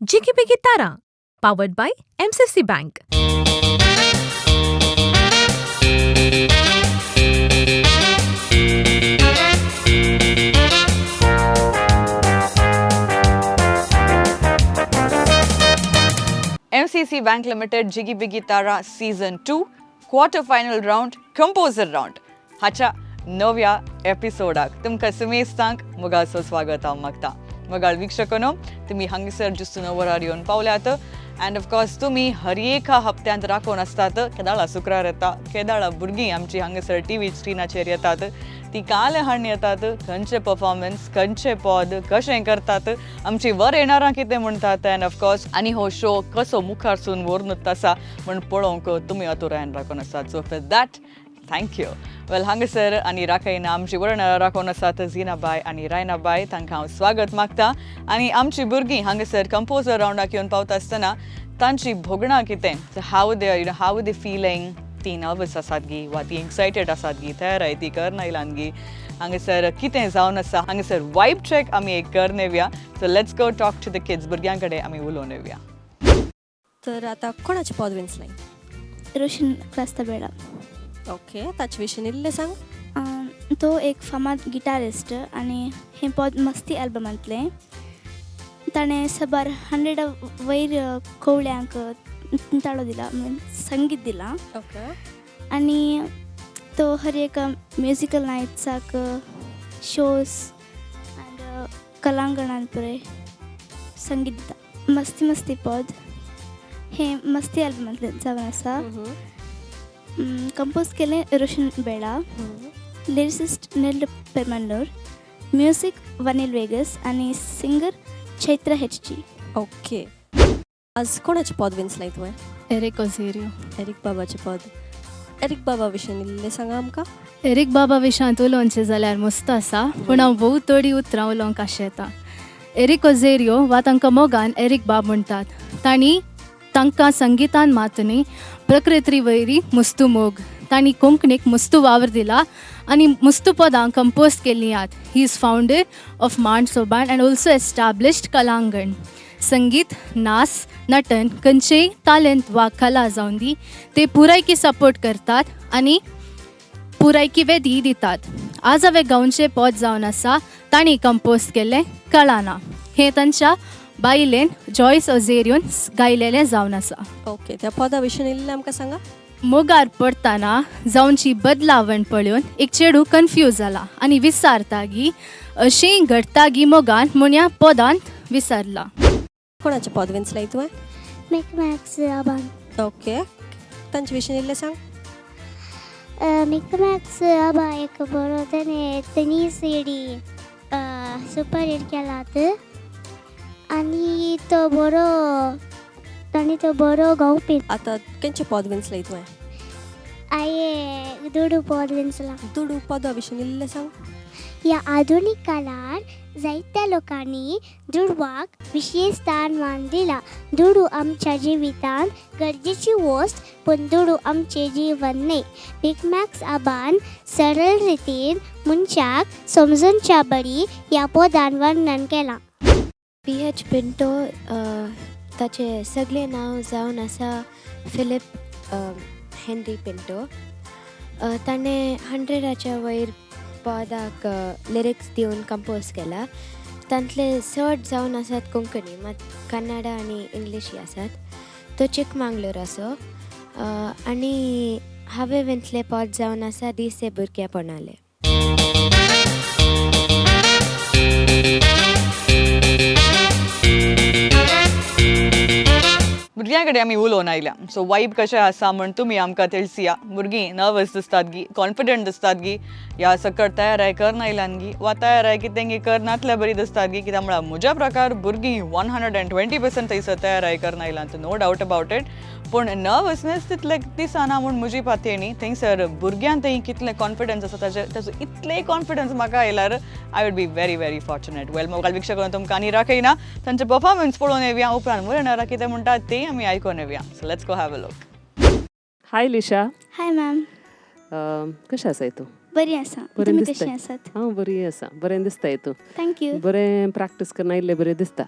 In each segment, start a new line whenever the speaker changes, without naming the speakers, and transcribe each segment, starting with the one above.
Jiggy Biggy Tara, powered by MCC Bank.
MCC Bank Limited Jiggy Biggy Tara season 2 quarter final round composer round हाच्या नव्या एपिसोडाक तुमकां सुमेस्तांक मुगाचो स्वागत हांव मागता. मोगाळ वीक्षकांनो, तुमी हांगसर जुस्त वरार येवन पावल्यात अँड ऑफकोर्स तुमी हर एका हप्त्यांत राखून आसतात. केदाळा शुक्रार येता, केदाळा भुरगीं आमची हांगसर टीव्ही स्क्रिनाचेर येतात, ती काल हाडून येतात, खंयचे परफॉर्मन्स, खंयचे पद कशें करतात, आमची वर येणारां कितें म्हणटात अँड ऑफकोर्स आनी हो शो कसो मुखारसून व्हरून आसा म्हण पळोवंक तुमी अतुरायन राखून आसात. So for that thank you. Well, हांगासर आनी राखयना आमची वर्णा राखून आसात झिनाबाय आनी रायनाबाय, तांकां हांव स्वागत मागता. आनी आमची भुरगीं हांगासर कंपोजर रावंडाक येवन पावता आसतना तांची भोगणां कितें, how they you know how they feeling, ती नर्वस आसात गी वा ती एक्सायटेड आसात गी, तयार ती करना आयलान गी, हांगासर कितें जावन आसा, हांगासर वायब चॅक आमी एक करन येवया. So let's go talk to the kids. भुरग्यां कडेन आमी उलोवन येवया.
तर आता कोणाचें पद विंचलें?
रोशन क्रास्ताबेडा.
ओके, ताचे विशीं इल्लें सांग.
तो एक फामाद गिटारिस्ट आनी हें पद मस्ती एल्बमांतलें. ताणें साबार 100 वयर कोवळ्यांक ताळो दिला, संगीत दिलां.
ओके.
आनी तो हर एक म्युजिकल नायट्साक, शोज अँड कलांगणांत पुराय संगीत दिता. मस्ती मस्ती पद हें मस्ती एल्बमांतलें जावन आसा. कंपोज केलें रोशन बेडा, लिरिसिस्ट निल पेरमंडूर, म्युजीक वनील वेगस आनी singer Chaitra H G.
Okay, आज कोणाचें पद विंचलें तुवें?
एरिक ओझेरियो.
एरिक बाबाचें पद. एरिक बाबा विशीं इल्लें सांगा आमकां.
एरिक बाबा विशांत उलोवचें जाल्यार मस्त आसा, पूण हांव भोव थोडीं उतरां उलोवंक आशेतां. एरिक ओझेरियो वा तांकां मोगान एरिक बाब म्हणटात. तांणी तांकां संगितान मात न्ही, प्रकृती वयरी मुस्तू मोग. तांणी कोंकणीक मुस्तू वावर दिला आनी मुस्तू पदां कंपोज केल्लीं आहात. He is founder of Mand Soban and also established Kalangan. संगीत, नाच, नटन, खंयचेय तालेंत वा कला जावन दी, ते पुरायकी सपोर्ट करतात आनी पुरायकी वेदी दितात. आज हांवें गावचें पद जावन आसा तांणी कंपोज केल्लें कळाना. हें तांच्या बायलेन जॉयस ओझेरियोन गायलेलें जावन आसा.
ओके, त्या पदा विशीं इल्लें आमकां सांगा.
मोगार पडटाना जावची बदलावण पळोवन एक चेडूं कन्फ्यूज जाला आनी विसारता गी अशें घडटा गी मोगान म्हूण ह्या पदांत विसरला.
कोणाचें पद विंचलें तुवें?
मिकमॅक्स आबान.
ओके, तांचे विशीं इल्लें सांग.
मिकमॅक्स आबा एक बरो, तेणे तेणी सीडी सुपर हिट केलात आनी तो बरो, आनी तो बरो गावपी.
आतां खंयचें पद विंचलें तुवें?
हांवें दुडू पद विंचलां.
दुडू पदा विशीं इल्लें सांग.
ह्या आधुनीक काळार जायत्या लोकांनी दुडवाक विशेश स्थान दिलां. दुडू आमच्या जिवितांत गरजेची वस्त, पूण दुडू आमचें जीवन न्हय. बिगमॅक्स आबान सरळ रितीन मनशाक समजूनच्या बरी ह्या पदान वर्णन केलां.
पी एच पिंटो, ताचें सगळें नांव जावन आसा फिलीप हेनरी पिंटो. ताणें 100च्या वयर पदाक लिरिक्स दिवन कंपोज केला. तांतले चड जावन आसात कोंकणी, मात कन्नडा आनी इंग्लिशूय आसात. तो चिकमांगलोराचो आनी हांवें विंतलें पद जावन आसा दीस भुरगेपणाले.
भुरग्यां कडेन आमी उलोवन आयल्या. सो वायब कशें आसा म्हण तुमी आमकां तेळसिया. भुरगीं नर्वस दिसतात गी, कॉन्फिडंट दिसतात गी, या सकट तयार करना आयल्यान गी वा तयार कितें गी करनातल्या बरी दिसतात गी, कित्याक म्हळ्यार म्हज्या प्रकार भुरगीं 120% थंयसर तयार करना आयल्यान, no doubt about it. पूण नर्वसनेस तितले दिसना म्हूण म्हजी पातयेणी. थंयसर भुरग्यां थंय कितलें कॉन्फिडन्स आसा ताजे, ताजो इतलें कॉन्फिडन्स म्हाका आयल्यार I would be very very fortunate. Well, मोगाल वीक्षक, तुमकां आनी राखयना, तांचे परफॉर्मन्स पळोवन येवया. उपरांत वयर कितें म्हणटात तें आमी आयकून येवया. So let's go have a look.
Hi Lisha.
Hi ma'am.
कशें आसाय तूं?
बरी आसा.
बरें
तुमी
दिसता.
कशी आसात?
हांव बरी आसा. बरें दिसताय तूं.
Thank you.
बरें प्रॅक्टीस करना इल्लें बरें दिसता.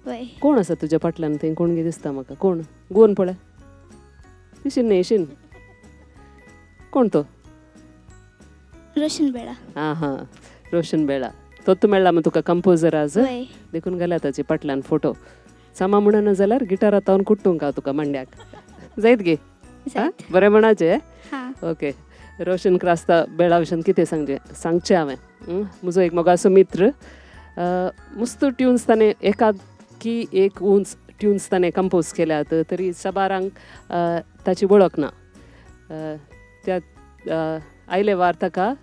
वय.
कोण आसा तुज्या फाटल्यान थंय? कोण गे दिसता म्हाका? कोण? गोवन पळय. इशीन न्ही, इशीन. कोण तो?
रोशन बेळा.
आं हां, रोशन बेळा. तोत्त मेळ्ळा मग तुका कंपोजर आज?
वय.
देखून घाला ताचे फाटल्यान फोटो. सामा म्हणना जाल्यार गिटार आतां कुट्टूंक हांव तुका मांड्याक. जायत गे?
जायत.
बरें म्हणाचें?
हां.
ओके. रोशन क्रास्ता बेळा विशयान कितें सांगचें सांगचें हांवें? म्हजो एक मोगाचो मित्र. मस्त ट्युन्स ताणें एकाकी एक उंच ट्युन्स ताणें कंपोज केल्यात, तरी साबारांक ताची वळख ना. त्या आयले वार ताका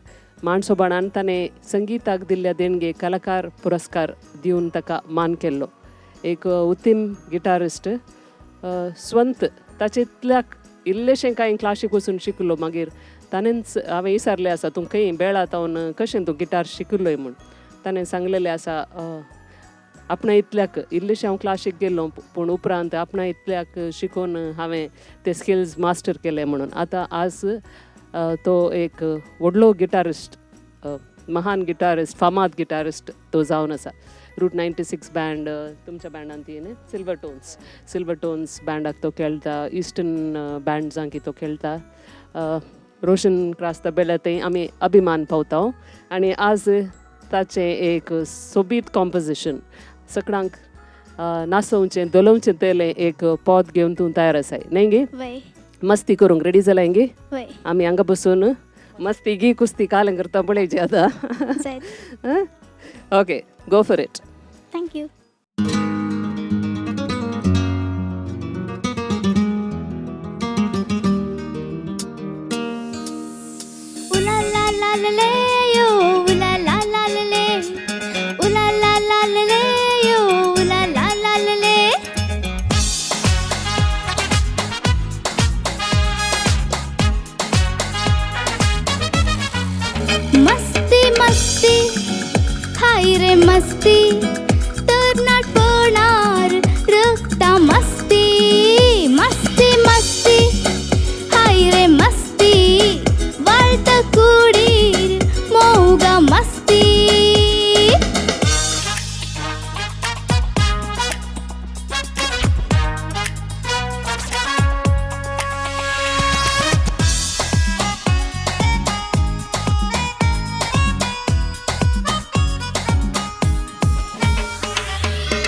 माणसोबाणान ताणें संगीताक दिल्ल्या देणगे कलाकार पुरस्कार दिवन ताका मान केल्लो. एक उत्तीम गिटारिस्ट. स्वंत ताचेतल्याक इल्लेशें कांय क्लासीक वचून शिकलो. मागीर ताणेंच हांवें विचारलें आसा, तूं खंय बेळा तावन कशें तूं गिटार शिकिल्लोय म्हूण. ताणें सांगलेलें आसा, आपणा इतल्याक इल्लेशें हांव क्लासीक गेलो, पूण उपरांत आपणा इतल्याक शिकोवन हांवें ते स्किल्स मास्टर केले म्हणून. आतां आज तो एक व्हडलो गिटारिस्ट, महान गिटारिस्ट, फामाद गिटारिस्ट तो जावन आसा. रूट 96 बँड तुमच्या बँडान ती न्ही, सिल्वर टोन्स, सिल्वर टोन्स बँडाक तो खेळटा, इस्टर्न बँड्सांक तो खेळटा. रोशन क्रास्ता बेल्या थंय आमी अभिमान पावता. आनी आज ताचें एक सोबीत कॉम्पोजिशन सगळ्यांक नासोवचें धोलोवचें तेलें एक पद घेवन तूं तयार आसाय न्ही गे?
वय.
मस्ती करूंक रेडी जालाय गे?
वय.
आमी हांगा बसून मस्ती गी कुस्ती काल करता पळयची आतां.
जायत.
Okay, go for it.
Thank you. Ooh la la la la yo, ooh la la la la la, ooh la la la la la yo, ooh la la la la la. मस्ती मस्ती हाय रे मस्ती, तरणाटपणार रक्ता मस्ती. मस्ती मस्ती हाय रे मस्ती, वाळता कुडीर मोगा मस्ती.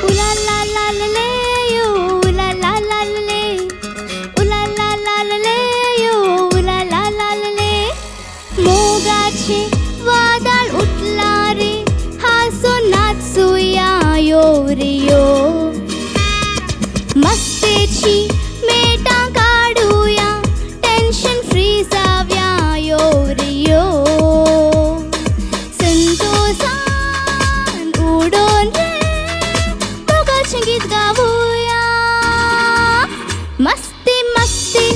Ooh la la la la la yo, ooh la la la la la, ooh la la la la la yo, ooh la la la la la. मोगाचे वादळ उठला रे, हासो नाचूया यो रे यो. मस्तेची मेटां काडूया, टेन्शन फ्री जाव्या यो रे यो. संतोषान उडोन रे मोगाचें गीत गावूया. मस्ती मस्ती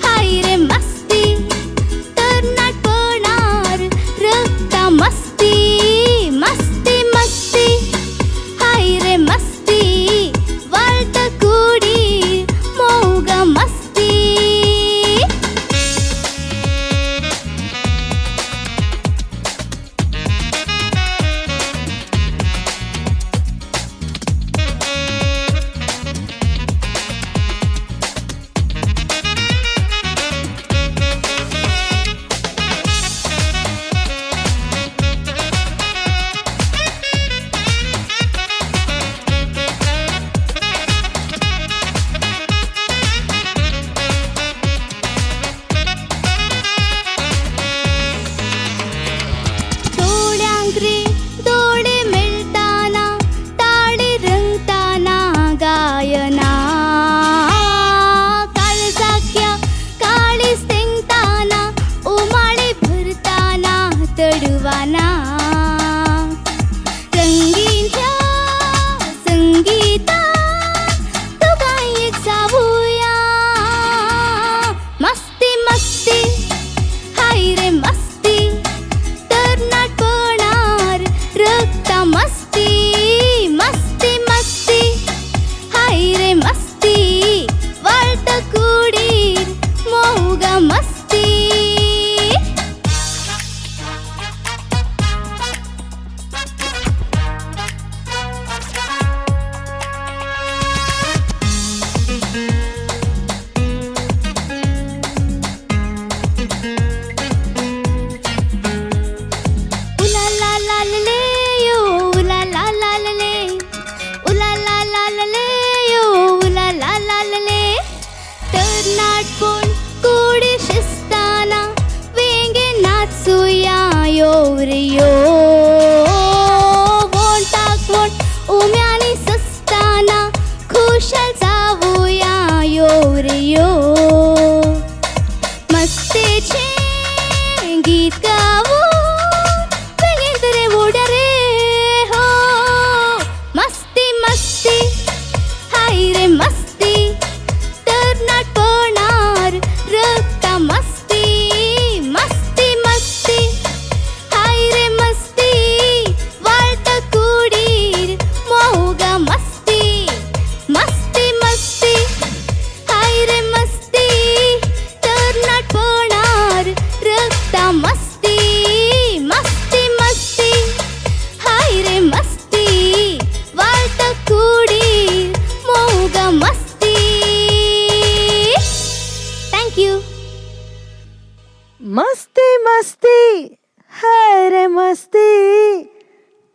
हाय रे मस्ती, तरणाटपणार रक्ता मस्ती. मस्ती मस्ती हाय रे मस्ती, वाळता कुडीर मोगा मस्ती.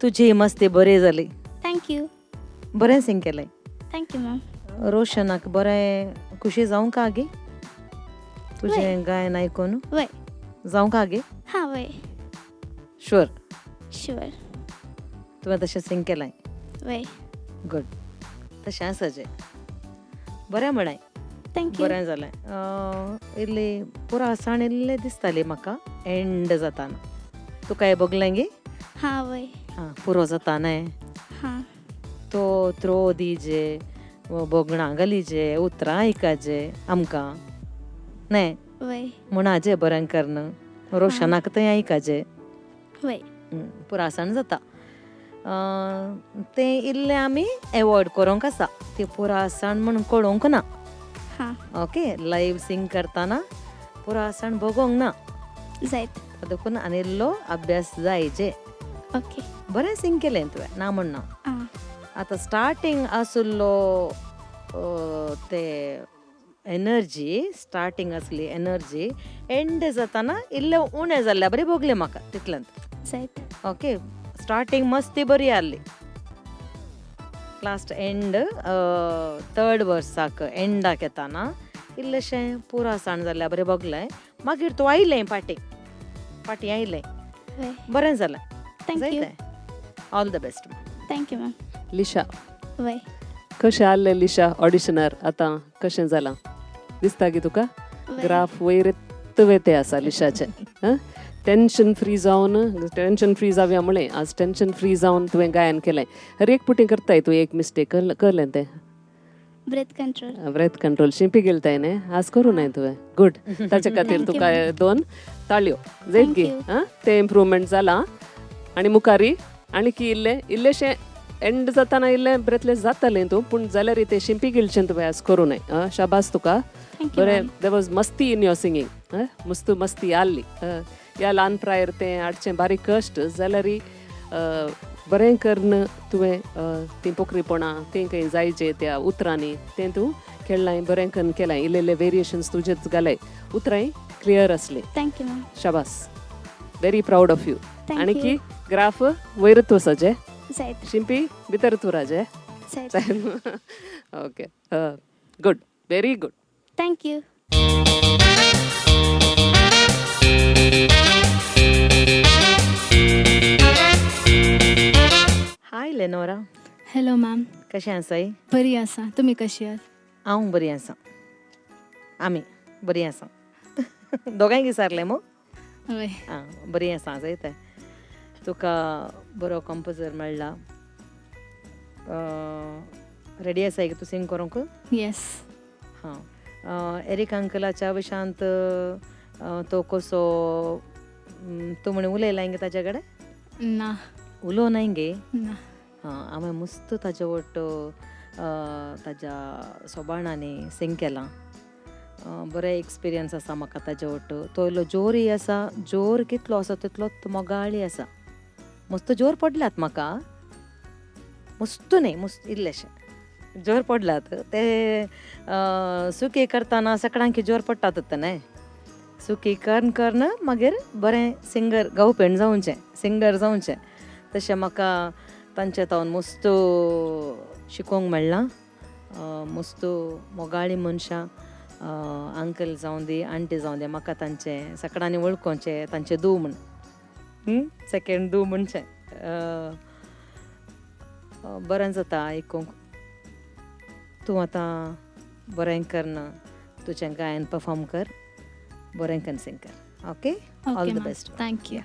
तुजी मस्ती बरी जाली.
Thank you.
बरें सिंग केलें.
Thank you ma'am.
रोशनाक बरें खुशी जावंक गे तुजें गायन आयकून?
वय.
जावंक गे?
हां वय.
शुअर?
शुअर.
तुवें तशें सिंग केलें?
वय.
गुड, तशें आसा जें. बरें म्हणाय.
Thank you.
बरें जालें. इल्ली पुरा साण इल्लें दिसताली म्हाका एंड जाताना. तुका भोगलें गे?
हां वय.
हां पुरो जाता न्हय?
हां.
तो थ्रो दीजे, भोगणां घालीजे, उतरां आयकाजे आमकां न्हय?
वय.
म्हणाजे बरें करून रोशनाक थंय आयकाजे.
वय.
पुरासाण जाता तें इल्लें आमी एवॉयड करूंक आसा. तें पुरासाण म्हूण कळोवंक ना.
हां.
ओके, लायव्ह सिंग करतना पुरासाण भोगोंक ना
जायत.
देखून आनी इल्लो अभ्यास जायजे.
ओके.
बरें सिंग केलें तुवें, ना म्हण ना.
आं.
आतां स्टार्टींग आशिल्लो ते एनर्जी, स्टार्टींग आसली एनर्जी एंड जाताना इल्लें उणें जाल्ल्या बरी भोगलें म्हाका तितल्यांत.
जायत.
ओके, स्टार्टींग मस्ती बरी आहली, लास्ट एंड थर्ड वर्साक एंडाक येताना इल्लेशें पुरासाण जाल्ल्या बरें भोगलें. मागीर तूं आयलें फाटीं फाटीं आयलें, बरें जालें.
Thank you.
All the best.
Thank you ma'am.
Lisha.
वय.
कशें आहलें लिशा ऑडिशनार आतां कशें जालां दिसता गी तुका? ग्राफ वयर वेते आसा लिशाचें. टेंशन फ्री जावन, टेंशन फ्री जावया म्हळें, आज टेंशन फ्री जावन तुवें गायन केलें. हर एक पुटी करताय तूं एक मिस्टेक, कळ्ळें तें?
Breath control.
ब्रेथ कंट्रोल शिंपी गेलताय न्ही, आज करूं नाय तुवें. गुड, ताचे खातीर तुका 2 ताळयो जायत गी. आं, तें इम्प्रूवमेंट जालां आनी मुखारी आनी की इल्लें इल्लेशें एंड जाताना इल्लें ब्रेथलेस जातालें तूं, पूण जाल्यार तें शिंपी गिळचें तुवें आज करूं नाय. आं, शाबास तुका. बरें, there was मस्ती इन your singing. मस्त मस्ती आहली. ह्या ल्हान प्रायर तें हाडचें बारीक कश्ट जाल्यार बरें करून तुवें तीं पोखरीपणां तीं खंय जायचे त्या उतरांनी तें तूं खेळ्ळांय, बरें करून केलां. इल्ले इल्ले वेरिएशन्स तुजेच घालाय, उतरांय क्लियर आसलीं.
Thank you ma'am.
शाबास, व्हेरी प्रावड ऑफ you. आनी की ग्राफ वयरच वचचे, शिंपी भितर Turaje. Okay, good, very good.
Thank you.
Hi Lenora.
Hello ma'am.
कशें आसाय?
बरी आसा, तुमी कशी आहात?
हांव बरी आसा. आमी बरी आसा. दोगांय विचारलें मू?
हय.
आं, बरी आसा. जायते तुका बरो कंपोजर मेळ्ळा. रेडी आसाय तूं सिंग करूंक?
येस.
हां, एरीक अंकलाच्या विशांत तो कसो तूं म्हण उलयलां गे ताज्या कडेन?
ना.
उलोवं नाय गे?
ना.
हां, हांवें मस्त ताजे वट ताज्या सोबाणांनी सिंग केलां. बरो एक्सपिरियन्स आसा म्हाका ताजे वट. तो इल्लो जोरय आसा, जोर कितलो आसा तितलोच मोगाळी आसा. मस्त जोर पडल्यात म्हाका, मस्त न्हय, मस्त इल्लेशें जोर पडल्यात. ते सुकी करतना सगळ्यांक जोर पडटात न्हय, सुकी करून करून मागीर बरें सिंगर गावपेण जावचें, सिंगर जावचें. तशें म्हाका तांचे तावन मस्त शिकोवंक मेळ्ळां. मस्त मोगाळी मनशां, अंकल जावं दी आंटी जावं दी, म्हाका तांचें सगळ्यांनी वळखोवचें तांचें दू म्हण, सेकेंड दू म्हणचें. बरें जाता आयकूंक. तूं आतां बरें करना, तुजें गायन परफॉर्म कर, बरें करून सिंग कर. Okay, all the best.
Thank you.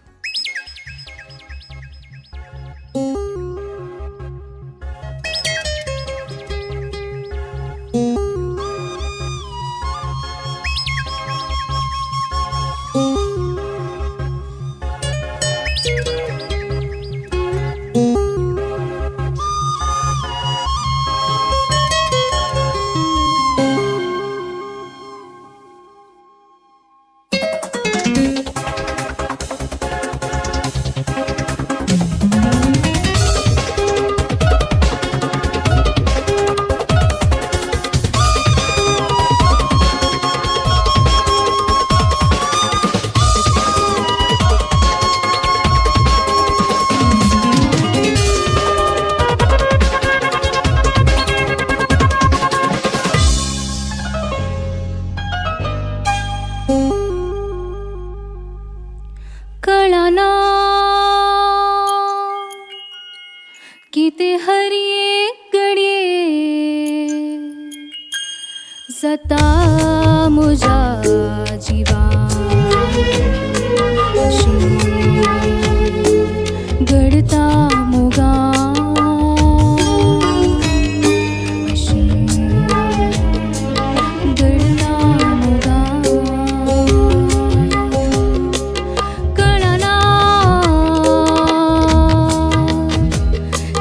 जाता म्हज्या जिवान अशें घडता मोगान अशें घडता मोगान कळना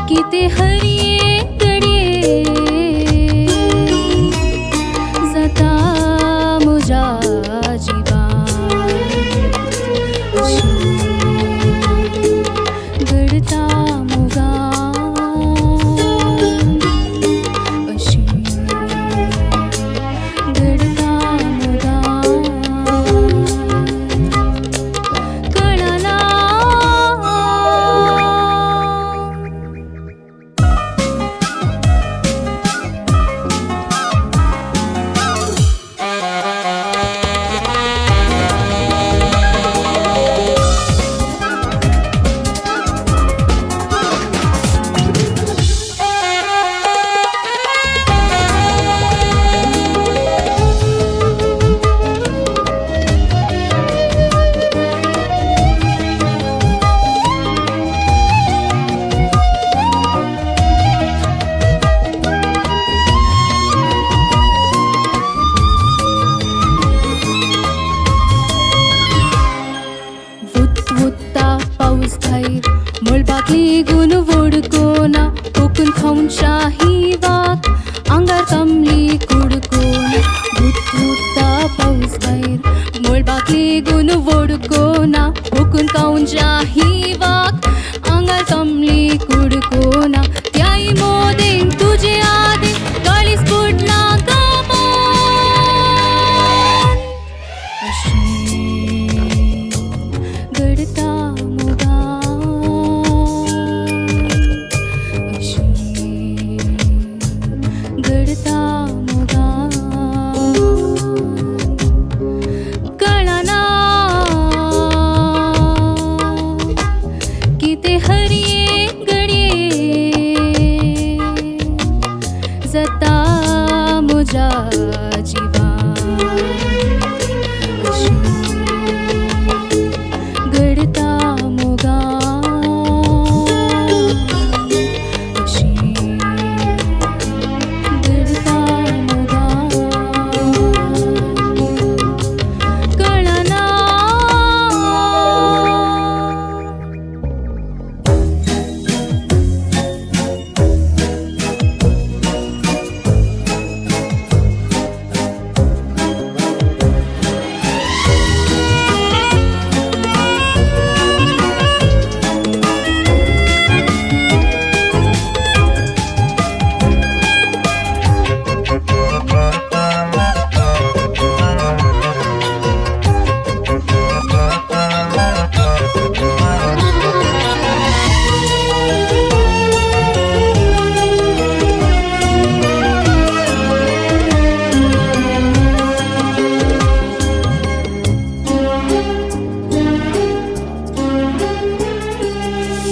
कितें हरये घडये जाता म्हज्या जिवान अशें घडता मोगान अशें घडता मोगान कळना. वुत्ता पाऊस भायर मळबाक लेगून वडकोना कोकून खावच्या हिवाक आंगार तांबली कुडकोना. वुत्ता पाऊस भायर मळबाक लेगून वडकोना कोकून खावच्या हिवाक आंगार तांबली कुडकोना. त्याय मोदेन तुजे आदेन काळीज फुटलां गामान अशें घडता मोगान अशें घडता मोगान कळना कितें हरये घडये जाता म्हज्या जिवान अशें घडता मोगान अशें घडता मोगान कळना.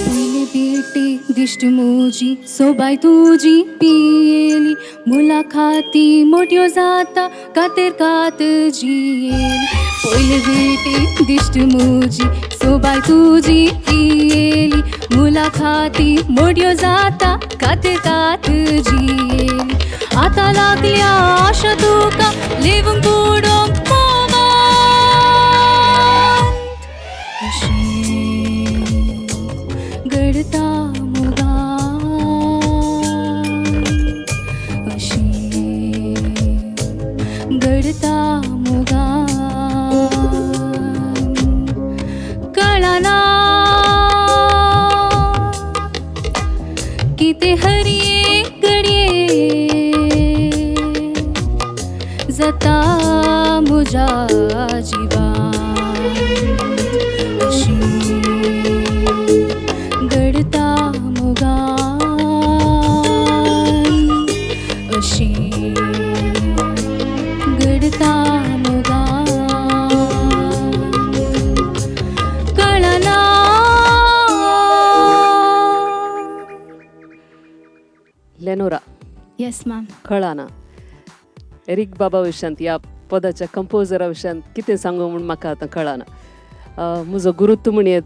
पयली भेटी दिश्ट म्हजी सोबाय तुजी पियेली मुलाखाती मोट्यो जाता कातेर कात जियेली. पयली भेटी दिश्ट म्हजी सोबाय तुजी पियेली मुलाखाती मोट्यो जाता कातेर कात जियेली. आतां लागल्या आशा तुका लेवंक बुडोवंक मोगांत अशें घडता मोगान अशें घडता मोगान कळना कितें हरये घडये जाता म्हज्या जिवान अशें घडता मोगान अशें घडता मोगान कळना.
लेनोरा.
Yes ma'am.
कळना. एरीक बाबा विशयांत ह्या पदाच्या कंपोजरा विशयांत कितें सांगू म्हूण म्हाका आतां कळना. म्हजो गुरुत्व म्हणयेत,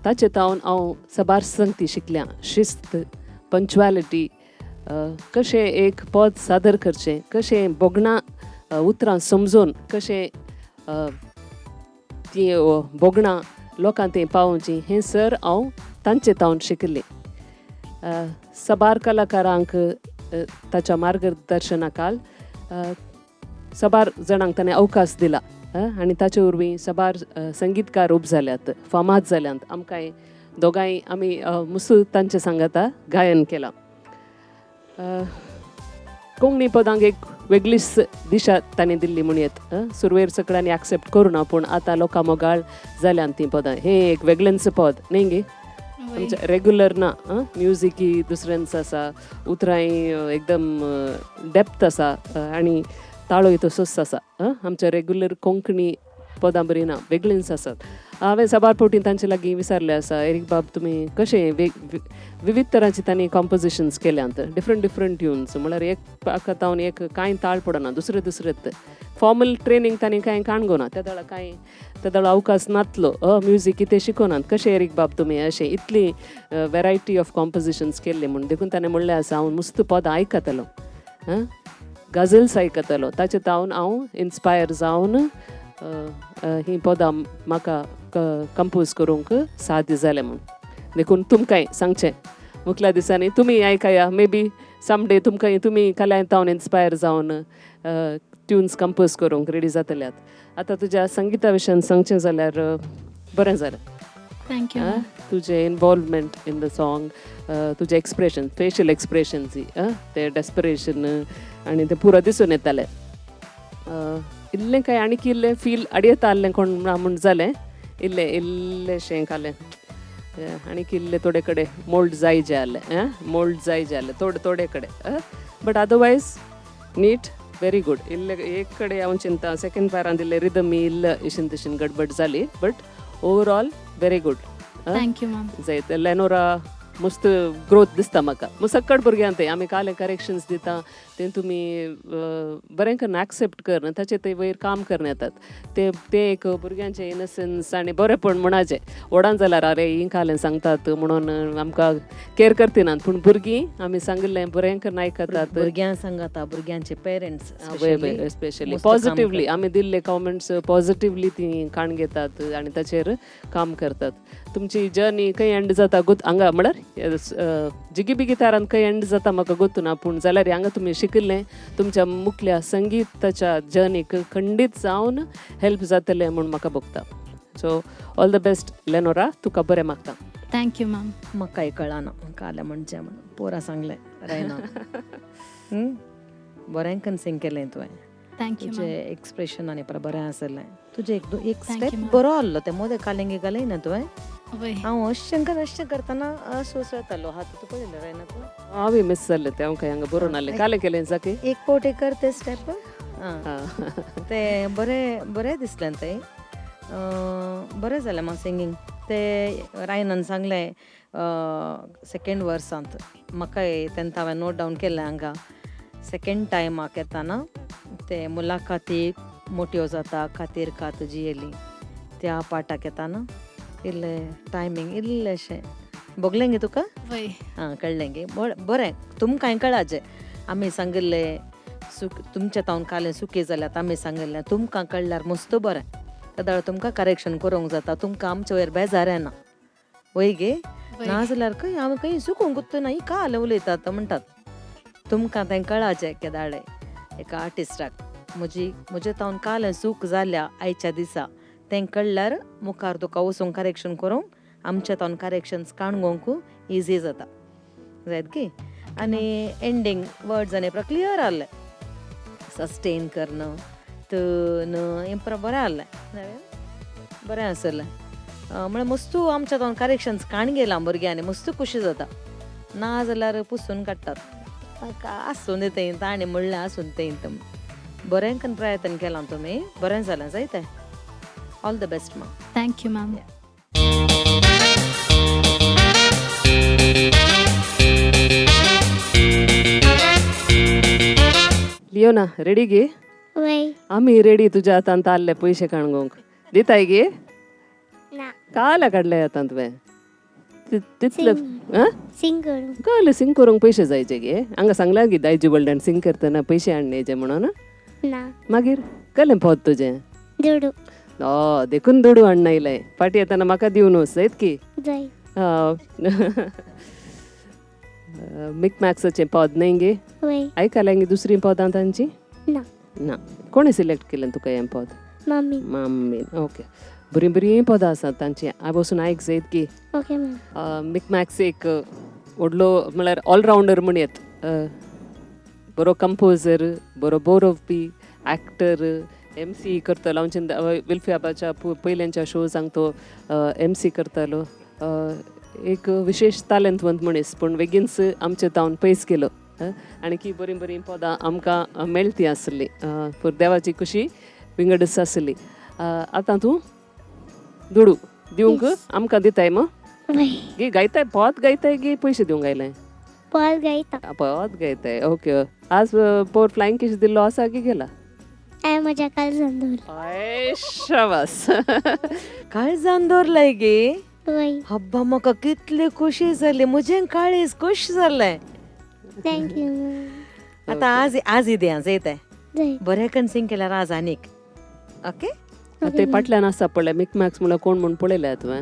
ताचे तावन हांव साबार संगती शिकल्या. शिस्त, पंक्चुएलिटी, कशें एक पद सादर करचें, कशें भोगणां उतरां समजून कशें तीं भोगणां लोकां थंय पावोवचीं, हें सर हांव तांचे तावन शिकिल्लें. साबार कलाकारांक ताच्या मार्गदर्शना खाल साबार जाणांक ताणें अवकाश दिला आनी ताचे वरवीं साबार संगीतकार उब जाल्यात, फामाद जाल्यात. आमकांय दोगांय आमी मुसू तांचे सांगाता गायन केलां. कोंकणी पदांक एक वेगळीच दिशा ताणें दिल्ली म्हणयेत. सुरवेर सगळ्यांनी एक्सेप्ट करूं ना, पूण आतां लोकां मोगाळ जाल्यान तीं पदां. हें एक वेगळेंच पद न्ही गे, आमचें रेगुलर ना. म्युजिकय दुसऱ्यांच आसा, उतरांय एकदम डेप्थ आसा आनी ताळोय तसोच आसा. आमच्या रेगुलर कोंकणी पदां बरी ना, वेगळींच आसात. हांवें साबार फावटी तांचे लागीं विचारलें आसा, एरीक बाब तुमी कशें विविध तरांची तांणी कॉम्पोजिशन्स केल्यांत, डिफरंट डिफरंट ट्युन्स, म्हळ्यार एक तावन एक कांय ताळ पडना, दुसरे दुसरेच. फॉर्मल ट्रेनींग तांणी कांय काणगोना, त्या वेळार कांय त्या वेळार अवकाश नातलो, म्युजीक कितें शिकोनात. कशें एरीक बाब तुमी अशें इतली वेरायटी ऑफ कॉम्पोजिशन्स केल्ले म्हूण? देखून ताणें म्हणलें आसा, हांव मुस्त पदां आयकतलो, गझल्स आयकतलो, ताचे तावन हांव इन्स्पायर जावन हीं पदां म्हाका कंपोज करूंक साध्य जालें म्हूण. देखून तुमकांय सांगचें, मुखल्या दिसांनी तुमी आयकया, मे बी समडे तुमकां तुमी कलांत तावन इन्स्पायर जावन ट्युन्स कंपोज करूंक रेडी जातल्यात. आतां तुज्या संगिता विशयान सांगचें जाल्यार बरें जालें.
Thank you.
तुजें इनवॉल्वमेंट इन the song, तुजें एक्सप्रेशन, फेशियल एक्सप्रेशन्स, ते डेस्परेशन आनी तें पुरो दिसून येतालें. इल्लें कांय आनीक इल्लें फील आडयेता आहलें कोण ना म्हूण जालें, इल्लें इल्लेंशें कालें आनीक इल्लें थोडे कडेन मोल्ड जाय जे आहलें, मोल्ड जाय जे आहलें थोडे थोडे कडेन, but otherwise neat, very good. इल्लें एक कडेन हांव चिंता सेकेंड पॅरान इल्लें रिदम इल्लें इशीन तिशीन गडबड जाली, but overall very good.
Thank you ma'am.
जायत लेनोरा मस्त ग्रोथ दिसता म्हाका. मुसक्कड भुरग्यां तें आमी काले करेक्शन्स दिता तें तुमी बरें करून एक्सेप्ट कर, ताचे ते वयर काम करून येतात. ते तें एक भुरग्यांचें इनसन्स आनी बरेंपण म्हणाचें. व्हडान जाल्यार अरे हीं कालें सांगतात म्हणून आमकां केर करतिनात, पूण भुरगीं आमी सांगिल्लें बरें करून आयकतात.
भुरग्यां सांगाता, भुरग्यांचे पेरंट्स
स्पेशली पॉझिटिवली आमी दिल्ले कॉमेंट्स पॉझिटिवली तीं काण घेतात आनी ताचेर काम करतात. तुमची जर्नी खंय एंड जाता गोत हांगा, म्हळ्यार जिगी बिगी तारान खंय एंड जाता म्हाका गोतू ना, पूण जाल्यार हांगा तुमी शिकिल्लें तुमच्या मुखल्या संगीताच्या जर्नीक खंडीत जावन हेल्प जातलें म्हूण म्हाका भोगता. So all the best Lenora, तुका बरें मागता.
Thank you ma'am.
म्हाकाय कळना कालें म्हणचें म्हूण, पोरा सांगलें रायना बरें कन सिंग केलें तुवें.
Thank you.
तुजें एक्सप्रेशन आनी बरें आसलें. तुजें एक स्टेप बरो आहलो तें मोदें कालेंगे घालय ना तुवें. हांव अशें कर अशें करतना असो असो येतालो हात तूं पळयलो रायना तूं?
हांवें मिस जालें तें, हांव कांय हांगा बरोवन आहलें कालें केलें जाके
एक फावटी कर तें स्टेप. तें बरें बरें दिसलें तें, बरें जालें म्हाका सिंगींग. तें रायनान सांगलें सेकेंड वर्सांत म्हाकाय तेन्ना हांवें नोट डावन केलें हांगा सेकेंड टायमाक येताना ते मुलाखाती मोट्यो जाता खातीर कात जियेली त्या पाठाक येताना इल्लें टायमींग इल्लेंशें भोगलें गे तुका? आं कळ्ळें गे, बरें तुमकांय कळाचें आमी सांगिल्लें सुक तुमच्या तावन कालें सुकी जाल्यात आमी सांगिल्लें तुमकां कळ्ळ्यार मस्त बरें, तेदळा तुमकां करेक्शन करूंक जाता, तुमकां आमचे वयर बेजार येना वय गे? नाजाल्यार खंय आमी खंय चुकूंक ना, ही कालें उलयतात म्हणटात. तुमकां तें कळाचें केदाळे एका आर्टिस्टाक म्हजी म्हजे तावन कालें चूक जाल्या आयच्या दिसा तें कळ्ळ्यार मुखार तुका वचूंक करेक्शन करूंक आमच्या तावन करेक्शन्स काणगोंक इजी जाता जायत गे. आनी एंडींग वर्ड्स आनी क्लियर आहलें, सस्टेन करणं त न हें पुरो बरें आहलें, बरें आसलें. म्हळ्यार मस्तू आमच्या तावन करेक्शन्स काण गेलां भुरग्यांनी मस्तू खुशी जाता, ना जाल्यार पुसून काडटात आसूं दी तें ताणें म्हणलें आसून तें. बरें कन प्रयत्न केलां तुमी, बरें जालें जायतें. All the best ma'am.
Thank you ma'am.
Archana ready गे?
वय.
आमी रेडी तुज्या हातान ताल्ले पयशे काणगोंक दिताय गे?
ना.
काल्या काडले हातान तुवें तितले? आं,
सिंग करूंक.
कळ्ळें, सिंग करूंक पयशे जायचे गे? हांगा सांगलां गी दायजी वर्ल्डान सिंग करतना पयशे हाडण्याचे म्हणून?
ना.
मागीर कळ्ळें पद तुजें?
दुडू.
ओ, देखून दुडू हाडून आयलें. फाटीं येतना म्हाका दिवन वच जायत की?
जाय.
मिक मॅक्साचें पद न्हय गे?
वय.
आयकलें गे दुसरीं पदां तांची?
ना.
ना. कोणें सिलेक्ट केलें तुका हें पद?
मम्मी.
मम्मीन. ओके, बरीं बरीं पदां आसात तांचीं, हांव वचून आयक जायत की?
Okay ma'am.
मिक मॅक्स एक व्हडलो म्हळ्यार ऑलरावंडर म्हणयत, बरो कंपोजर, बरो बरोवपी, एक्टर, एम सी करतालो. हांव विल्फी आबाच्या पयल्यांच्या शोजांक तो एम सी करतालो. एक विशेश तालेंतवंत मनीस, पूण बेगीनच आमचे तावन पयस गेलो आनी की बरीं बरीं पदां आमकां मेळटी आसलीं, पूण देवाची खुशी विंगडच आसली. आतां तूं दुडू दिवंक आमकां दिताय मग?
वय.
गे गायताय पद गायताय गे पयशे दिवंक आयलें?
पद गायता.
पद गायताय, ओके. आज पोर फ्लायंग किश दिल्लो आसा की गेला?
हांवें म्हज्या काळजान दवरलें.
शाबास.
काळजान दवरलाय गे?
वय.
हब्बा, म्हाका कितली खुशी जाली, म्हजें काळीज खुश जालें.
Thank you ma'am.
आतां आज आज दिया जायत.
जाय.
बरें कन सिंग केल्यार आज आनीक ओके.
ते फाटल्यान आसा पळय मिक मॅक्स म्हणल्यार कोण म्हूण पळयल्या तुवें?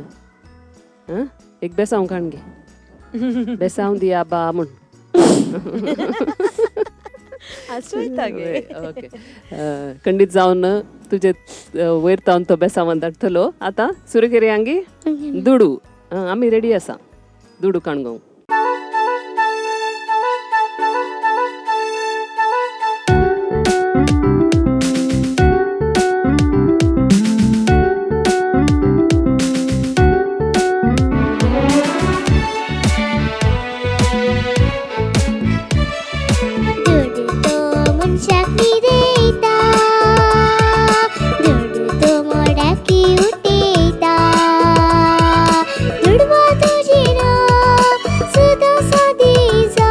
आं, एक बेसांव काण गे, बेसांव दिया बा म्हूण.
आसोयता गे.
ओके, खंडीत जावन तुजे वयर तावन तो बेसांवान धाडटलो. आतां सुरू करया गे दुडू. आमी रेडी आसा दुडू काणगोंक.
दुडू तो मनशाक न्हिदयता, दुडू तो मोडाकी उठयता, दुडवा तुजें सदां सादी जा,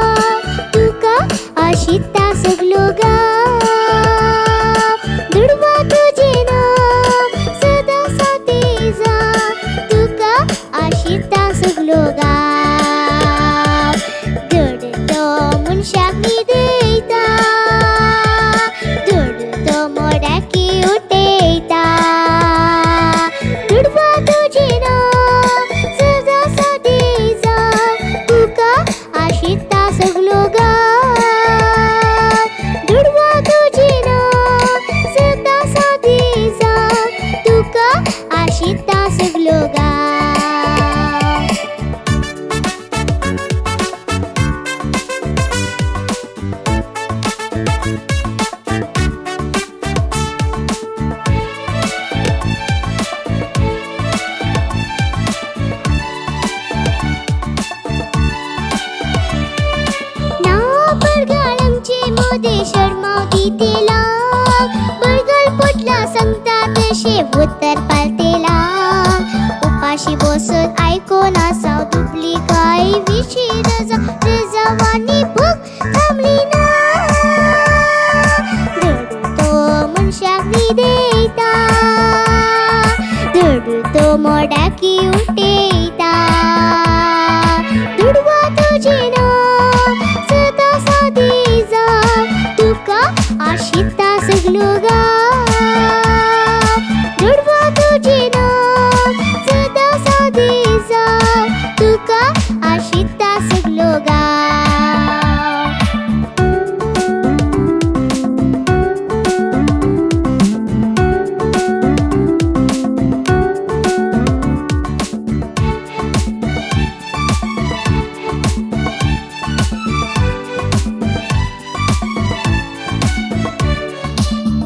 तुका आशिता सगलो गांव. दुडवा तुजें सदां सादी जा, तुका आशिता सगलो गांव. दुडू तो मनशाक न्हिदयता, दुडू तो मोडाकी उठयता, दुडवा तुजें सदां सादी जा, तुका आशिता सगलो गांव. दुडवा तुजें सदां सादी जा, तुका आशिता सगलो गांव. ना बरगाळांचे मोदे शर्माव दितेला, बरगल पोटला सांगता तशे उतर पालतेला, उपाशी बसून आयकोन आसाव दुबली काय विशी रजा रजावानी भूक थांबली ना. दुडू तो मनशाक न्हिदयता, दुडू तो मोडाकी उठयता, दुडवा तुजें सदां सादी जा, तुका आशिता सगलो गांव. दुडवा तुजें सदां सादी जा, तुका आशिता सगलो गांव.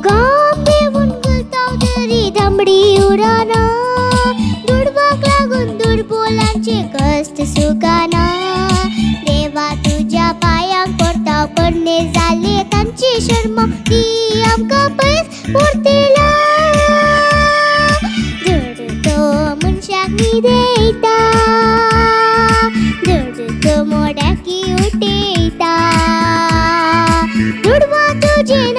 गांव देवून गुलताव तरी दामडी उराना, दुडवाक लागून दुर्बोलांचे कश्ट सुकाना, देवा तुज्या पांयांक पडता पडणे जाले तांची शर्मा ती आमकां पयस व्हरतला. दुडू तो मनशाक न्हिदयता, दुडू तो मोडाकी उठयता, दुडवा तुजें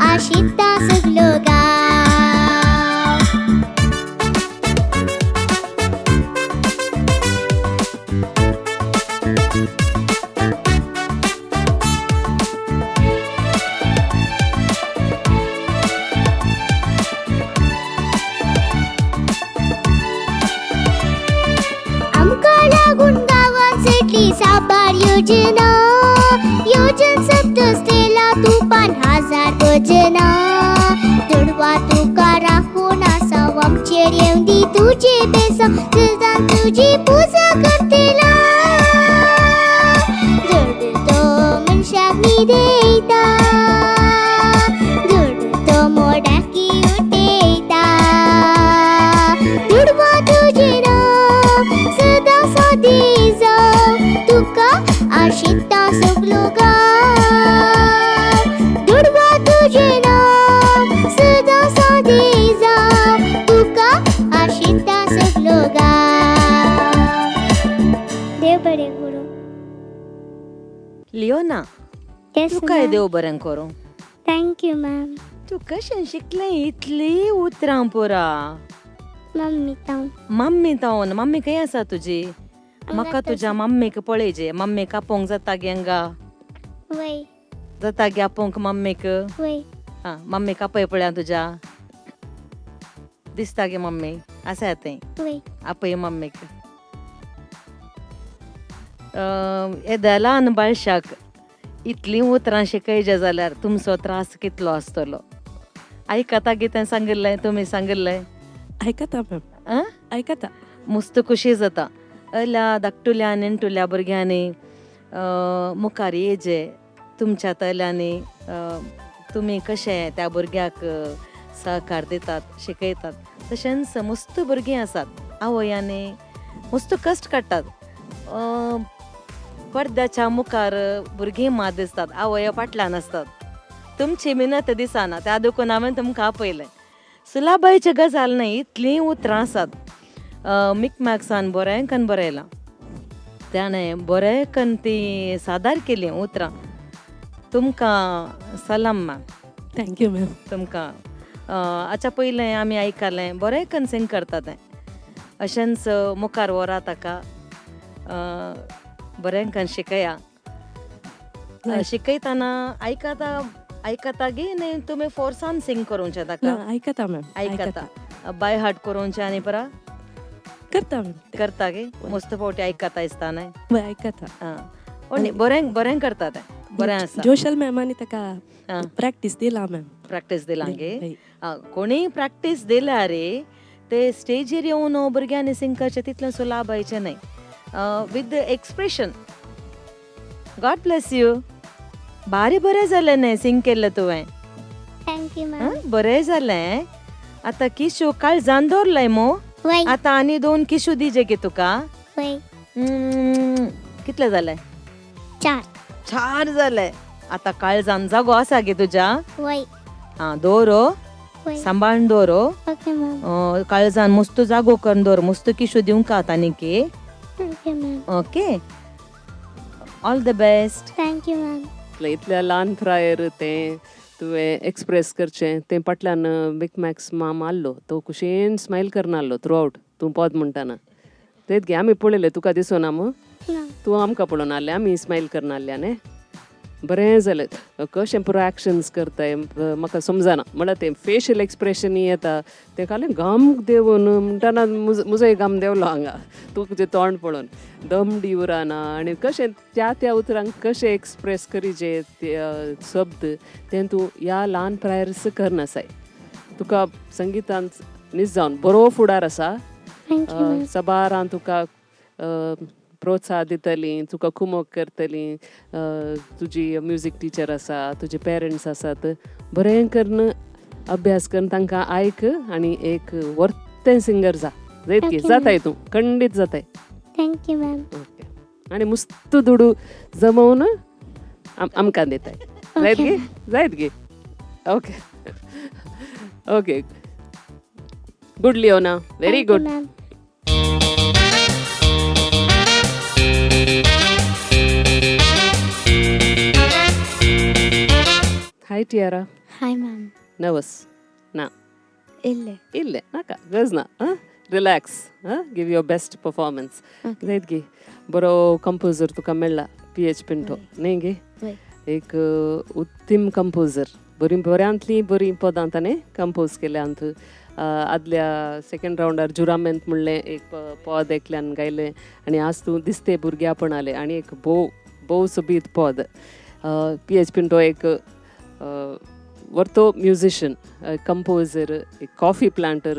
आशिता सगलो गांव. आमकां लागून गांवांत सेटली साबार योजना, योजन सप्तस्तेला तुपान हजार भजना. दुडवा तुका राखून आसा आमचेर येवन दी तुजे बेसांव, सदां तुजी पुजा करतला. दुडू तो मनशाक न्हिदयता, दुडू तो मोडाकी उठयता. दुडवा तुजें नांव सदां सादी जावं, तुका आशिता सगलो गांव. दुडवा तुजें नांव सदां सादी जावं, तुका आशिता सगलो गांव. देव बरें करूं.
लियोना,
Yes,
तुकाय
ma'am.
देव बरें करूं.
Thank you ma'am.
तूं कशें शिकलें इतली उतरां पुरा?
मम्मी तावन.
मम्मी तावन. मम्मी खंय आसा तुजी? म्हाका तुज्या मम्मीक पळयजे. मम्मीक आपोवंक जाता गे हांगा?
वय.
जाता गे आपोवंक मम्मीक?
वय.
आं, मम्मीक आपय पळया तुज्या. दिसता गे मम्मी आसा थंय?
वय.
आपय मम्मीक. येद्या ल्हान बाळशाक इतलीं उतरां शिकयजे जाल्यार तुमचो त्रास कितलो आसतलो. आयकता गे तें सांगिल्लें तुमी सांगिल्लें?
आयकता मॅम.
आं,
आयकता.
मस्त खुशी जाता अल्या धाकटुल्या नेणटुल्या भुरग्यांनी मुखार येजे तुमच्या तल्यांनी. तुमी कशें त्या भुरग्याक सहकार दितात, शिकयतात. तशेंच मस्त भुरगीं आसात, आवयांनी मस्त कश्ट काडटात. पडद्याच्या मुखार भुरगीं मात दिसतात, आवय फाटल्यान आसतात. तुमची मिनत दिसना, त्या देखून हांवें तुमकां आपयलें. सुलाबायची गजाल न्हय, इतलीं उतरां आसात. मिकमॅक्सान बरें कन्न बरयलां, ताणें बरें कन्न ती सादर केली उतरां. तुमकां सलाम ma'am.
Thank you ma'am.
तुमकां हाच्या पयलें आमी आयकलें, बरें कन्न सिंग करता तें. अशेंच मुखार व्हरा ताका, बरें कन्न शिकया. शिकयतना आयकता आयकता गे न्ही तुमी फोर्सान सिंग करूंचें ताका?
आयकता मॅम.
आयकता. बाय हार्ट करूंचें आनी परा
करता मॅम.
करता गे? मस्त फावटी आयकता दिसता न्हय?
वय, आयकता.
आं, बरें बरें करता तें, बरें आसा.
जोशल मॅमानी ताका प्रॅक्टीस दिला मॅम.
प्रॅक्टीस दिला गे? कोणीय प्रॅक्टीस दिल्यार रे ते स्टेजीर येवन भुरग्यांनी सिंग करचें तितलें सुलाबायचें न्हय. With the expression. God bless you. भारी बरें जालें न्हय सिंग केल्लें तुवें?
Thank you ma'am.
बरें जालें. आतां किशू काळजान दवरलाय मो?
वय.
आतां आनी दोन किशू दिजे गे तुका?
वय.
कितले जाले?
4.
4 जाले. आतां काळजान जागो आसा गे तुज्या?
वय.
आं, दवर, सांबाळून दवर.
Okay ma'am.
काळजान मस्त जागो करून दवर, मस्त किशू दिवंक आतां न्ही की.
Okay ma'am.
Okay, all the best.
Thank you ma'am.
इतल्या ल्हान प्रायेर तें तुवें एक्सप्रेस करचें तें फाटल्यान मिकमॅक्स माम आहलो, तो खुशयेन स्मायल करना आहलो थ्रू आवट तूं पद म्हणटाना. तेंच गे आमी पळयलें, तुका दिसना मू? तूं आमकां पळोवन आहलें, आमी स्मायल करना आहल्या न्ही. बरें जालें. कशें पुरो एक्शन्स करताय म्हाका समजना, म्हळ्यार तें फेशियल एक्सप्रेशन येता तें खालें घाम देंवून म्हणटाना मुजोय घाम देंवलो हांगा तूं तुजें तोंड पळोवन. दमडी उरना आनी कशें त्या त्या उतरांक कशें एक्सप्रेस करीजे ते शब्द तें तूं ह्या ल्हान प्रायर्स करनासाय. तुका संगितान नीज जावन बरो फुडार आसा. सबारां तुका प्रोत्साह दितली, तुका कुमोक करतली. तुजी म्युजीक टिचर आसा, तुजे पेरंट्स आसात. बरें करून अभ्यास करून तांकां आयक आनी एक वर्तें सिंगर जा. जायत की जाताय तूं, खंडीत जाताय.
Thank you ma'am.
Okay, आनी मस्त दुडू जमोवन आमकां दिताय. जायत गे? जायत गे? Okay okay, good Leona, very good. Hi Tiara.
Hi ma'am.
Nervous ना?
इल्ले.
इल्ले नाका, गरज ना. Relax, give your best performance. जायत गी, बरो कंपोजर तुका मेळ्ळा, पी एच पिंटो न्ही गे? एक उत्तम कंपोजर, बरी बऱ्यांतलीं बरीं पदां ताणें कंपोज केल्यांत. आदल्या सेकंड रावंडार जुरामेंत म्हणलें एक पद एकल्यान गायलें आनी आज तूं दिसते भुरग्यापण आलें आनी एक भोव भोव सोबीत पद. पी एच पिंटो एक वर्तो म्युजिशन, कंपोजर, एक कॉफी प्लांटर,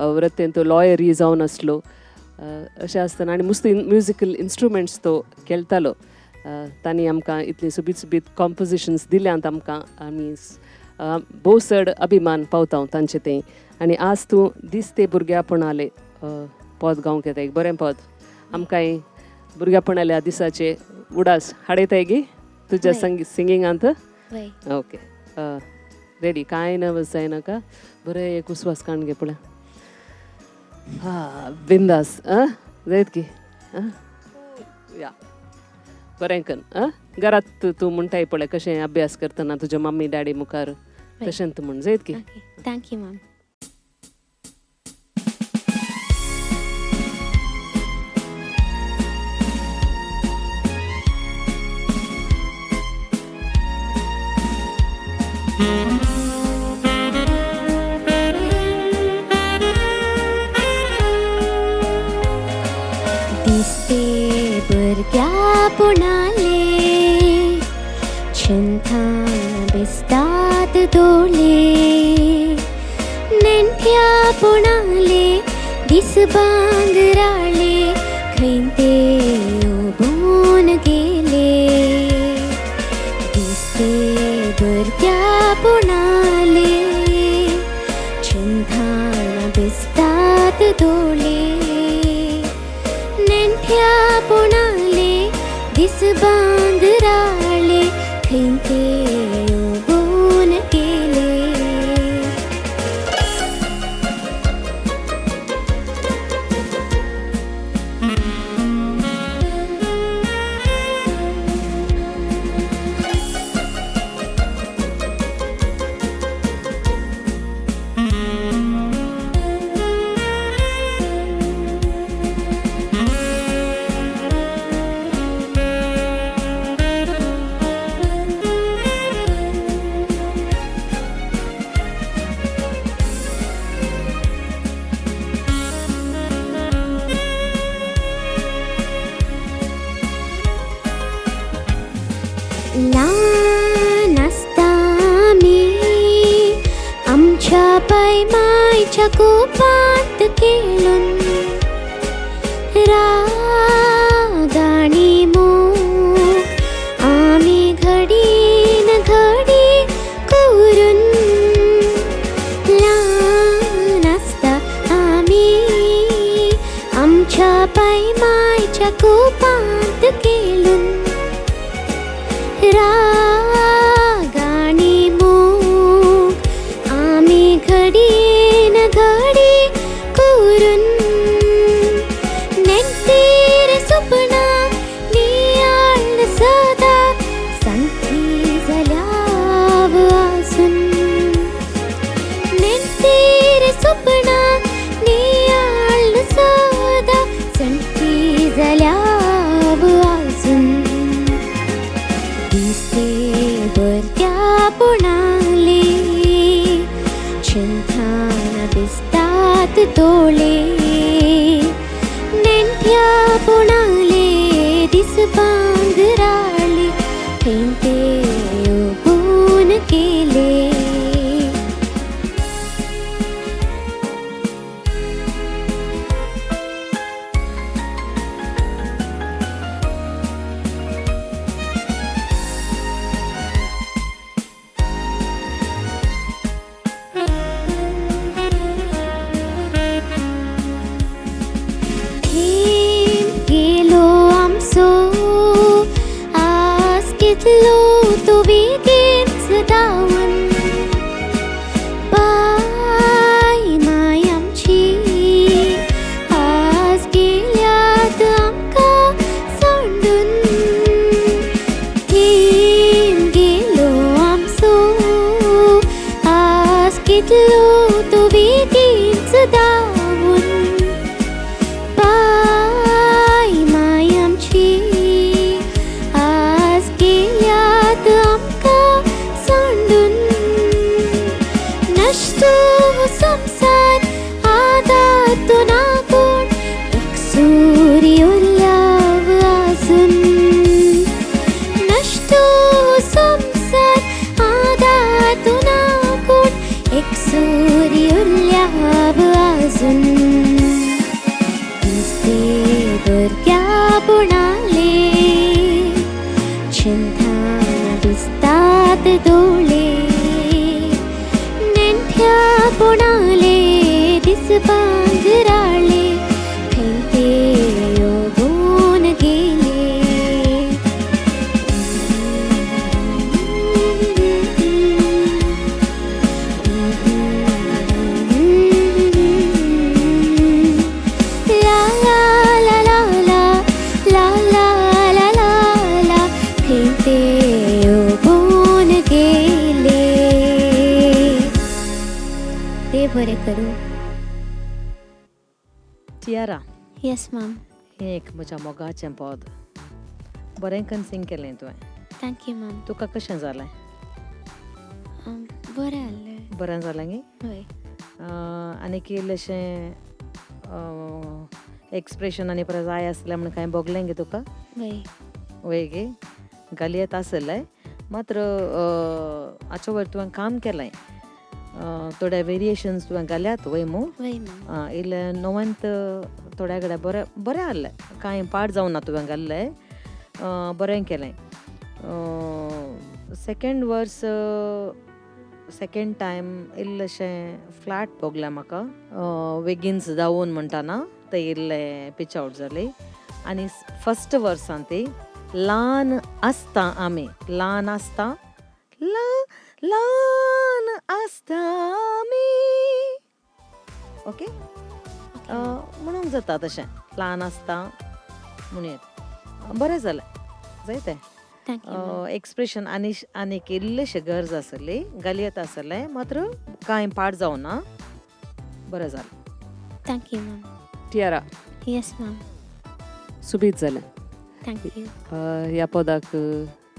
वृत्तेन तो लॉयरी जावन आसलो. अशें आसतना आनी मस्त म्युजिकल इन्स्ट्रुमेंट्स तो खेळटालो. तांणी आमकां इतलीं सोबीत सोबीत कॉम्पोजिशन्स दिल्यांत आमकां, आमी भोव चड अभिमान पावता तांचे तें. आनी आज तूं दिसते भुरग्यापण आलें पद गावंक येता, एक बरें पद आमकांय भुरग्यापणाल्या दिसाचे उडास हाडयताय गी तुज्या सिंगिंगांत? ओके, रेडी, कांय नर्वस जायनाका, बरें एक उस्वास काडून घे पळय. हा, बिंदास जायत की या, बरें कन. घरात तूं म्हणटाय पळय कशें अभ्यास करतना तुज्या मम्मी डॅडी मुखार, तशें तूं म्हण जायत की.
Thank you ma'am. दिसते भुरग्यापणाले चिंतान बिस्तात दोळे, नेणट्यापणाले दीस बांगराळे खंय ते उबून गेले. दिसते भुरग्यापणाले चिंतान बिस्तात दोळे, नेणट्यापणाले दीस बांगराळे खंय ते उबून गेले. ल्हान आसता आमी आमच्या पाय मायच्या कुपांत खेळून, राग आनी मोग आमी घडीन घडी करून. ल्हान आसता आमी आमच्या पाय मायच्या कुपांत खेळून, राग आनी मोग आमी घडीन घडी करून. नेणटेर सपनां नियाळ सदां सांगती जाल्यार आसून, नेणटेर सपनां नियाळ सदां सांगती जाल्यार कितलो तूं बेगीन दावून पाय माय आमची आज गेल्यात आमकां सांडून नश्टो संवसार आदार तूं ना कोण एक सूर्य उरल्याव आजून नश्टो संवसार आदार तूं ना कोण एक सूर्य उरल्याव आजून दिसते भुरग्यापणाले चिंताना दिसतात दोळे नेण्ट्यापणाले दिसपांगराळे खंय ते योगून गेले. ला ला ला ला ला ला ला ला ला ला खंय ते योगून गेले. देव बरें करूं.
टियारा.
येस मॅम.
हें एक म्हज्या मोगाचें पद बरें करून सिंग केलें तुवें.
Thank you ma'am.
तुका कशें जालें?
बरें जालें.
बरें जालें गे?
हय.
आनीक इल्लेशें एक्सप्रेशन आनी परत जाय आसलें म्हण कांय भोगलें गे तुका?
वय.
वय गे, घालयेत आसलें मात्र हाचे वयर तुवें काम केलें, थोडे वेरिएशन्स तुवें घाल्यात वय मू?
वय मॅम.
इल्लें नव्यांत थोड्या कडेन बरें बरें आहलें, कांय पाड जावना तुवें घाल्लें, बरें केलें. सेकेंड वर्स सेकेंड टायम इल्लेशें फ्लॅट भोगलें म्हाका, वेगीनच धांवून म्हणटाना तें इल्लें पिच आवट जालें. आनी फस्ट वर्सान ती ल्हान आसता आमी ल्हान आसता ल्हान आसता आमी ओके म्हणूंक जाता तशें ल्हान आसता म्हणूं बरें जालें जायतें.
Thank you.
Expression आनी आनीक इल्लेशें गरज आसली घालयेत आसलें मात्र कांय पाड जावना, बरें जालें.
Thank you ma'am.
Tiara.
Yes ma'am.
सुबीत जालें.
Thank you.
ह्या पदाक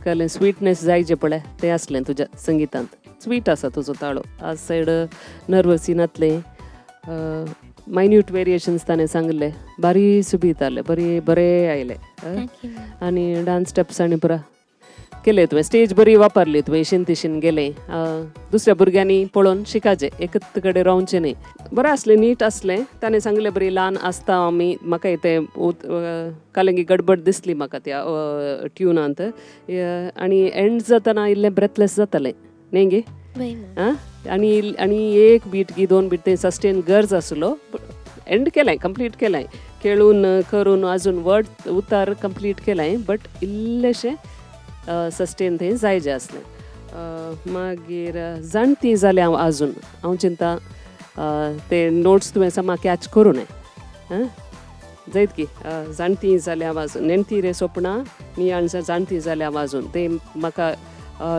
कहलें स्वीटनेस जाय जे पळय तें आसलें तुज्या संगितांत. स्वीट आसा तुजो ताळो, आज सायड नर्वसी नातलें, मायन्यूट वेरिएशन्स ताणें सांगले बारी सुबीत आसलें, बरी बरें आयलें.
Thank you ma'am.
आनी डान्स स्टेप्स आनी पुरा केले तुवें, स्टेज बरी वापरली तुवें, इशीन तिशीन गेलें. दुसऱ्या भुरग्यांनी पळोवन शिकाचें, एकच कडेन रावचें न्ही. बरें आसलें, नीट आसलें. ताणें सांगलें बरी ल्हान आसता आमी, म्हाका तें कालंगी गडबड दिसली म्हाका त्या ट्युनांत. आनी एंड जातना इल्लें ब्रेथलेस जातालें न्ही गे?
वय मॅम.
आं आनी आनी एक बीट गी दोन बीट तें सस्टेन गरज आसलो. एंड केलें, कंप्लीट केलें, खेळून करून अजून वर्ड उतार कंप्लीट केलें, बट इल्लेशें सस्टेन थंय जाय जें आसलें. मागीर जाणटी जालें हांव आजून, हांव चिंता ते नोट्स तुवें समा कॅच करूं नये. आं जायत की जाणटी जालें हांव आजून, नेणटी रे सोपणां नियाळ जाणटी जालें हांव आजून, ते म्हाका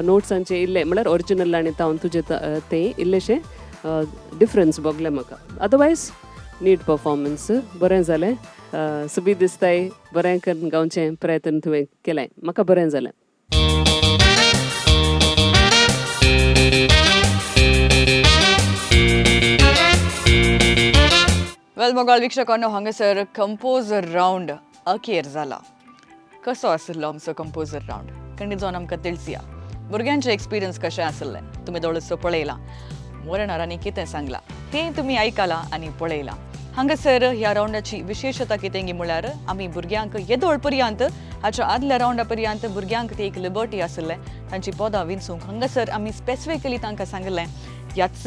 नोट्सांचे इल्लें म्हळ्यार ओरिजिनल आनी तावन तुजें तें इल्लेशें डिफरन्स भोगलें म्हाका. अदरवायज नीट परफॉर्मन्स बरें जालें, सुबीत दिसताय, बरें करून गावचें प्रयत्न तुवें केलें, म्हाका बरें जालें.
वेल मोगाळ वीक्षकांनो, हांगासर कंपोजर रावंड अखेर जाला. कसो आशिल्लो आमचो कंपोजर रावंड खंडीत जावन आमकां तिळसिया. भुरग्यांचे एक्सपिरियन्स कशें आशिल्लें तुमी दोळसो पळयलां, मोरणारांनी कितें सांगलां तें तुमी आयकलां आनी पळयलां. हांगासर ह्या रावंडाची विशेशता कितें म्हळ्यार आमी भुरग्यांक येदोळ पर्यंत हाच्या आदल्या रावंडा पर्यंत भुरग्यांक ती एक लिबर्टी आशिल्लें तांची पदां विंचूंक. हांगासर आमी स्पेसिफिकली तांकां सांगिल्लें ह्याच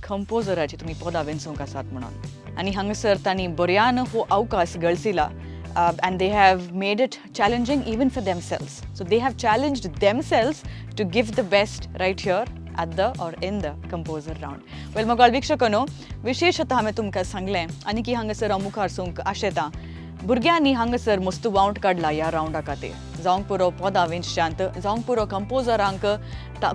कंपोजराची तुमी पदां विंचूंक आसात म्हणून. आनी हांगासर तांणी बऱ्यान हो अवकाश गळसिला and they have made it challenging even for themselves. So they have challenged themselves to give the best right here at the or in the composer round. Well, मोगाळ वीक्षकांनो, विशेशतः हांवें तुमकां सांगलें आनी की हांगासर हांव मुखार सूंक आशेतां, भुरग्यांनी हांगासर मस्त वावंट काडला ह्या रावंडा खातीर. जावंक पुरो पदां विंचच्यांत, जावंक पुरो कंपोजरांक,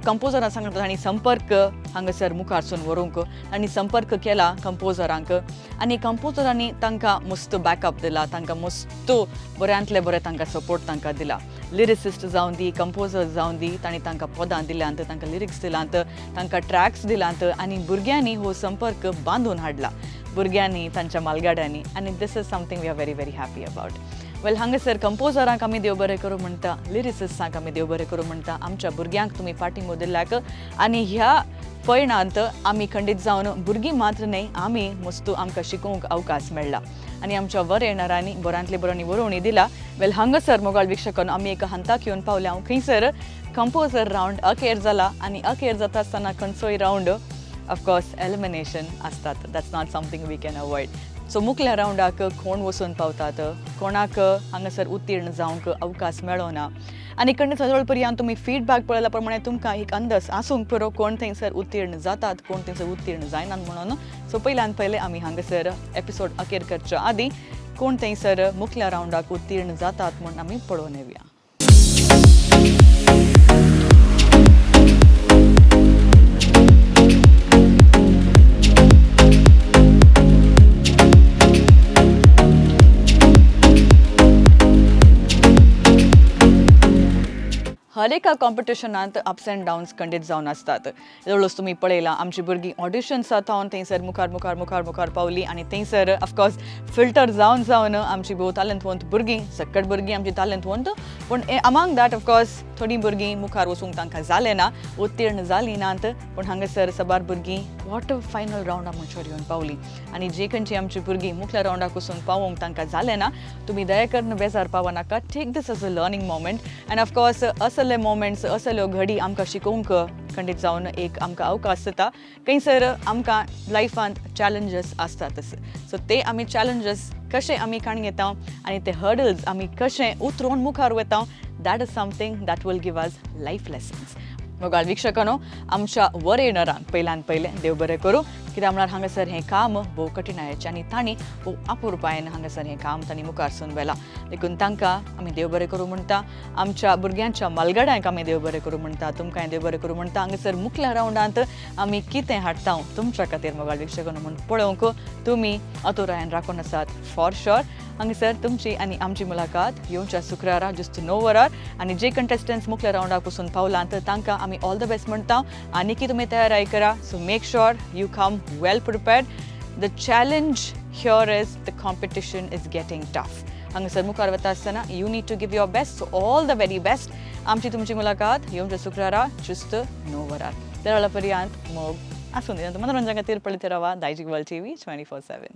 कंपोजरां सांगता तांणी संपर्क हांगासर मुखारसून व्हरूंक, तांणी संपर्क केला कंपोजरांक आनी कंपोजरांनी तांकां मस्त बॅकअप दिला, तांकां मस्त बऱ्यांतले बरें तांकां सपोर्ट तांकां दिला. लिरिसिस्ट जावन दी, कंपोजर जावन दी, तांणी तांकां पदां दिल्यांत, तांकां लिरिक्स दिलांत, तांकां ट्रॅक्स दिलांत आनी भुरग्यांनी हो संपर्क बांदून हाडला, भुरग्यांनी, तांच्या मालगाड्यांनी. आनी this is something we are very very happy about. Well हांगासर कंपोजरांक आमी देव बरें करूं म्हणटा, लिरिसिस्टांक आमी देव बरें करूं म्हणटा, आमच्या भुरग्यांक तुमी फाटीं दिल्ल्याक. आनी ह्या पयणांत आमी खंडीत जावन भुरगीं मात्र न्हय, आमी मस्तू आमकां शिकोवंक अवकाश मेळ्ळा आनी आमच्या वरेणारांनी बऱ्यांतले बऱ्यांनी बरोवणी दिला. वेल हांगासर मोगाळ वीक्षकांनो आमी एका हंताक येवन पावल्या. हांव खंयसर कंपोजर रावंड अखेर जाला आनी अखेर जाता आसतना खंयचोय रावंड ऑफकोर्स एलिमिनेशन आसतात, that's not something we can avoid. So मुखल्या रावंडाक कोण वचून पावतात, कोणाक हांगासर उत्तीर्ण जावंक अवकाश मेळना आनी खंय सदळ पर्यंत तुमी फीडबॅक पळयल्या प्रमाणे तुमकां एक अंदाज आसूंक पुरो कोण थंयसर उत्तीर्ण जातात, कोण थंयसर उत्तीर्ण जायनात म्हणून. सो पयल्यान पयलें आमी हांगासर एपिसोड अखेर करच्या आदीं कोण थंयसर मुखल्या रावंडाक उत्तीर्ण जातात म्हूण आमी पळोवन येवया. हर एका कॉम्पिटिशनांत अप्स एंड डावन्स खंडीत जावन आसतात. जवळच तुमी पळयलां आमची भुरगीं ऑडिशन्स जावन थंयसर मुखार मुखार मुखार मुखार पावली आनी थंयसर ऑफकोर्स फिल्टर जावन जावन आमची भोव तालंतवंत भुरगीं, सक्कट भुरगीं आमची तालंतवंत, पूण अमांग that of course थोडीं भुरगीं मुखार वचूंक तांकां जालें ना, उत्तीर्ण जालीं नात, पूण हांगासर साबार भुरगीं क्वॉर्टर फायनल रावंडा म्हणसर येवन पावलीं आनी जी खंयची आमची भुरगीं मुखल्या रावंडाक वचून पावोवंक तांकां जालें ना, तुमी दया करून बेजार पावनाका. Take this as a learning moment and of course असले मोमेंट्स, असल्यो घडी आमकां शिकोवंक खंडीत जावन एक आमकां अवकाश दिता. खंयसर आमकां लायफांत चॅलेंजीस आसतातच, सो ते आमी चॅलेंजीस कशे आमी काण घेता आनी ते हर्डल्स आमी कशे उतरून मुखार वता, that is something that will give us life lessons. मोगाळ वीक्षकांनो आमच्या वरेणरांक पयल्यान पयलें देव बरें करूं, कित्याक म्हळ्यार हांगासर हें काम भोव कठीणायेचें आनी तांणी भोव अपुरबायेन हांगासर हें काम तांणी मुखार सून व्हेलां, देखून तांकां आमी देव बरें करूं म्हणटा. आमच्या भुरग्यांच्या मालगड्यांक आमी देव बरें करूं म्हणटा, तुमकांय देव बरें करूं म्हणटा. हांगासर मुखल्या रावंडांत आमी कितें हाडटा तुमच्या खातीर मोगाळ वीक्षकांनो म्हूण पळोवंक तुमी अतुरायेन राखून आसात फॉर शुअर. हांगासर तुमची आनी आमची मुलाकात येवच्या शुक्रारा जुस्त 9 वरार आनी जे कंटेस्टंट्स मुखल्या रावंडाक वचून पावलां तांकां आमी ऑल the best म्हणटा. आनी तुमी तयारी करा, so make sure you come well prepared. The challenge here is the competition is getting tough. हांगासर मुखार वता आसतना you need to give your best, so all the very best. आमची तुमची मुलाकात येवच्या शुक्रारा जुस्त 9 वरार. त्या वेळा पर्यंत मोग आसूं दी. मनोरंजन खातीर पळयत रावा दायजी वर्ल्ड टीव्ही 24/7.